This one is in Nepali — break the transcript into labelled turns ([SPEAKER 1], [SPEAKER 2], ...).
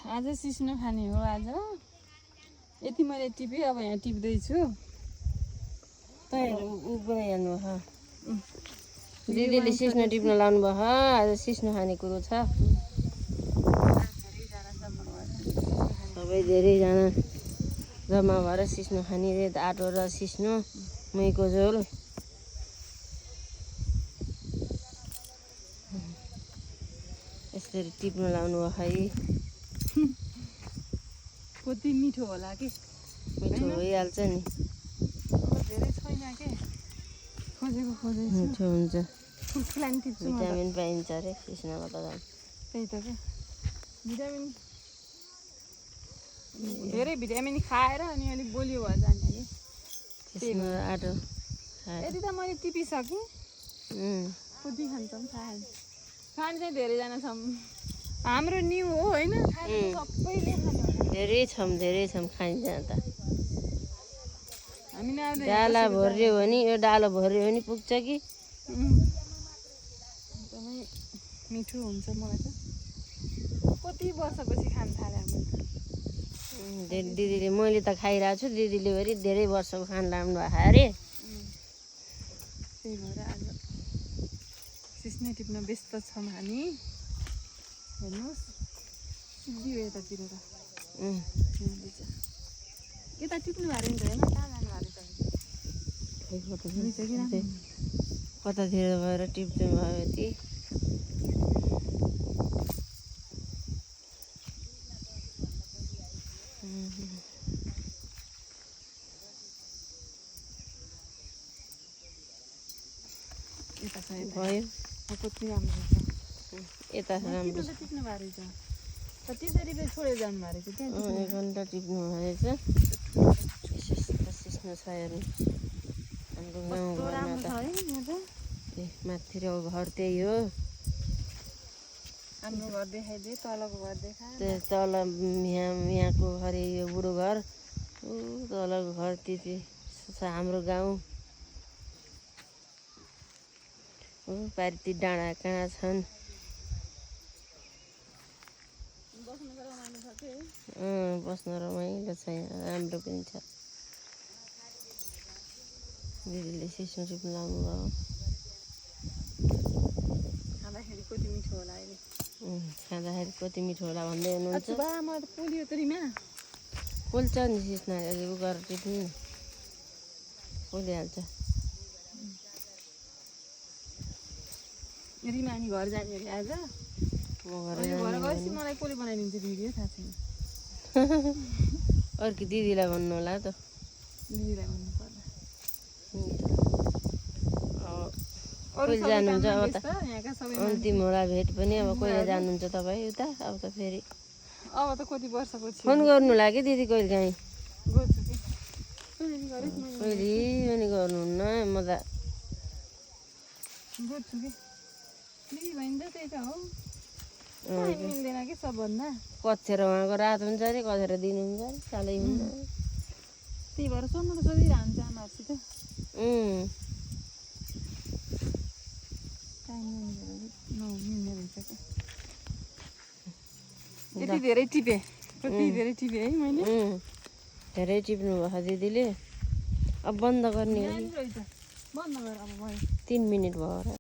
[SPEAKER 1] आज सिस्नो खाने हो आज यति मैले टिपेँ अब यहाँ टिप्दैछु
[SPEAKER 2] तपाईँहरू ऊ पनि हेर्नु ह दिदीले सिस्नो टिप्न लाउनु भयो आज सिस्नो खाने कुरो छ सबै धेरैजना जम्मा भएर सिस्नो खाने रे आटो र सिस्नो मुहीको झोल यसरी टिप्न लाउनु भयो है
[SPEAKER 1] कति मिठो होला कि
[SPEAKER 2] मिठो भइहाल्छ नि
[SPEAKER 1] धेरै छैन के खोजेको
[SPEAKER 2] मिठो हुन्छ
[SPEAKER 1] ठुल्ठुला नि टिप्छु म त।
[SPEAKER 2] भिटामिन पाइन्छ अरे सिस्नोमा त झन्
[SPEAKER 1] त्यही त क्या भिटामिन धेरै भिटामिन खाएर अनि अलिक बलियो भएर जाने कि
[SPEAKER 2] सिस्नो र आटो
[SPEAKER 1] यति त मैले टिपिसकेँ कति खान्छौँ थाहा छैन खाने चाहिँ धेरैजना छौँ हाम्रो न्यु हो होइन खाने सबैले खाने
[SPEAKER 2] धेरै छौँ खाइन्छ त
[SPEAKER 1] हामी नै अब
[SPEAKER 2] डाला भर्यो भने यो डालो भर्यो भने पुग्छ कि
[SPEAKER 1] एकदमै मिठो हुन्छ मलाई त कति वर्षपछि खान थाले हामीले
[SPEAKER 2] दिदीले मैले त खाइरहेको छु दिदीले फेरि धेरै वर्षको खान लाग्नु भएको अरे
[SPEAKER 1] त्यही भएर आज सिस्ने टिप्न व्यस्त छौँ हामी हेर्नुहोस् सिद्धि हो यतातिर त यता टिप्नु भएको रहेछ होइन कहाँ जानु भएको रहेछ
[SPEAKER 2] कतातिर भएर टिप्नु भयो यति
[SPEAKER 1] यता छ
[SPEAKER 2] भयो
[SPEAKER 1] कति राम्रो छ
[SPEAKER 2] यता राम्रो
[SPEAKER 1] टिप्नु भएको रहेछ त त्यसरी फेरि छोडेर जानु भएको रहेछ त्यहाँ
[SPEAKER 2] 1 घन्टा टिप्नु भएछ सिस्नो छ हेर्नु हाम्रो गाउँघरमा त माथि र घर त्यही हो
[SPEAKER 1] हाम्रो घर देखाइदिए तलको घर देखा
[SPEAKER 2] तल यहाँको घर यो बुढो घर ऊ तलको घर त्यति छ हाम्रो गाउँ ऊ पारिति डाँडा कहाँ छन् बस्न रमाइलो छ यहाँ राम्रो पनि छ दिदीले सिस्नो टिप्नु लाउनु भयो
[SPEAKER 1] खाँदाखेरि कति मिठो होला अहिले
[SPEAKER 2] खाँदाखेरि कति मिठो होला भन्दै हुनुहुन्छ
[SPEAKER 1] बा मलाई त पोलियो त रिमा
[SPEAKER 2] पोल्छ नि सिस्नोले उ गरेर टिप्नु नि पोलिहाल्छ
[SPEAKER 1] रिमा अनि घर जाने अरे आज
[SPEAKER 2] म घर
[SPEAKER 1] घर गएपछि मलाई पोली बनाइदिन्छ भिडियो थाहा छैन
[SPEAKER 2] अर्को दिदीलाई भन्नु होला त
[SPEAKER 1] दिदीलाई भन्नु पर्ला
[SPEAKER 2] कहिले जानुहुन्छ अब त
[SPEAKER 1] यहाँका सबै
[SPEAKER 2] अन्तिम होला भेट पनि अब कहिले जानुहुन्छ तपाईँ उता अब त फेरि
[SPEAKER 1] अब त कति वर्षपछि
[SPEAKER 2] फोन गर्नु लाग्यो दिदी कहिले काहीँ
[SPEAKER 1] गर्छु कि
[SPEAKER 2] कहिले पनि गर्नुहुन्न म त
[SPEAKER 1] गर्छु कि दिदी भने त त्यही त हो टाइम मिल्दैन कि सबभन्दा
[SPEAKER 2] कचेर उहाँको रात हुन्छ अरे कचेर दिन हुन्छ अरे सालै हुन्छ
[SPEAKER 1] त्यही भएर सोध्नु त सोधिरहन्छ आमाहरूसित टाइम नमिल्ने रहेछ क्या यति धेरै टिपेँ कति धेरै टिपेँ है मैले
[SPEAKER 2] धेरै टिप्नु भयो दिदीले अब बन्द गर्ने
[SPEAKER 1] रहेछ बन्द गर अब भयो
[SPEAKER 2] 3 मिनट भयो